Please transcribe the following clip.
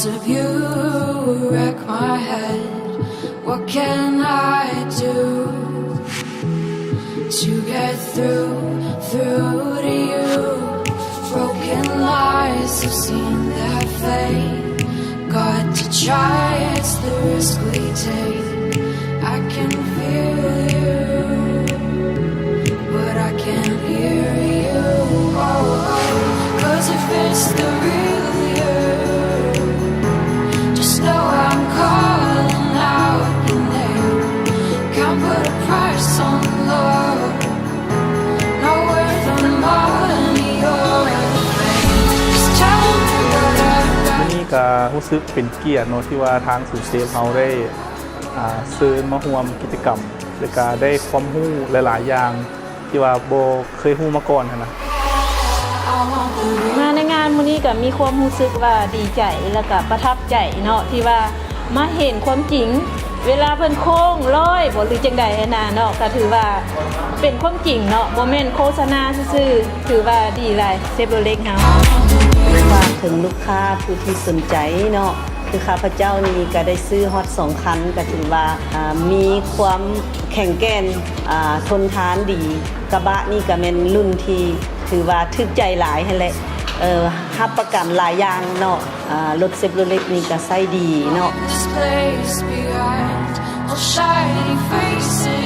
of you wreck my head. What can I do to get through, through to you? Broken lies have seen their fate. Got to try, it's the risk we take. I can feel you, but I can't hear you. Oh, oh. 'Cause if it's the real you, just know I'm calling out your name. Can't put a price on love, not worth the money or the fame. Just tell me what I got. ມື້ນີ້ກໍຮູ້ສຶກເປັນກຽດເນາະ ທີ່ວ່າທາງສູນເຊຟເຮົາໄດ້ ອ່າ ເຊີນມາຮ່ວມກິດຈະກຳ ແລະກະໄດ້ຄວາມຮູ້ຫຼາຍໆຢ່າງ ທີ່ວ່າບໍ່ເຄີຍຮູ້ມາກ່ອນຫັ້ນນະ. ມາໃນງານມື້ນີ້ກໍມີຄວາມຮູ້ສຶກວ່າດີໃຈ ແລ້ວກໍປະທັບໃຈເນາະ ທີ່ວ່າມາເຫັນຄວາມຈິງ ເວລາເພິ່ນໂຄ້ງຮ້ອຍບໍ ຫຼືຈັ່ງໃດຫັ້ນນະເນາະ ກໍຖືວ່າເປັນຄວາມຈິງເນາະ ບໍ່ແມ່ນໂຄສະນາຊື່ໆ ຖືວ່າດີຫຼາຍ ເຊບໂຣເລັກເຮົາ. ຝາກເຖິງລູກຄ້າຜູ້ທີ່ສົນໃຈເນາະ ຄືຂ້າພະເຈົ້ານີ້ກໍໄດ້ຊື້ຮອດສອງຄັນ ກໍຖືວ່າ ອ່າ ມີຄວາມແຂງແກ່ນ ອ່າ ທົນທານດີ. ກະບະນີ້ກໍແມ່ນລຸ້ນທີ່ຖືວ່າຖືກໃຈຫຼາຍຫັ້ນແຫຼະ ເອີ ຮັບປະກັນຫຼາຍຢ່າງເນາະ. ອ່າ ລົດເຊບໂຣເລັກນີ້ກໍໃຊ້ດີເນາະ. This place behind, all shiny faces.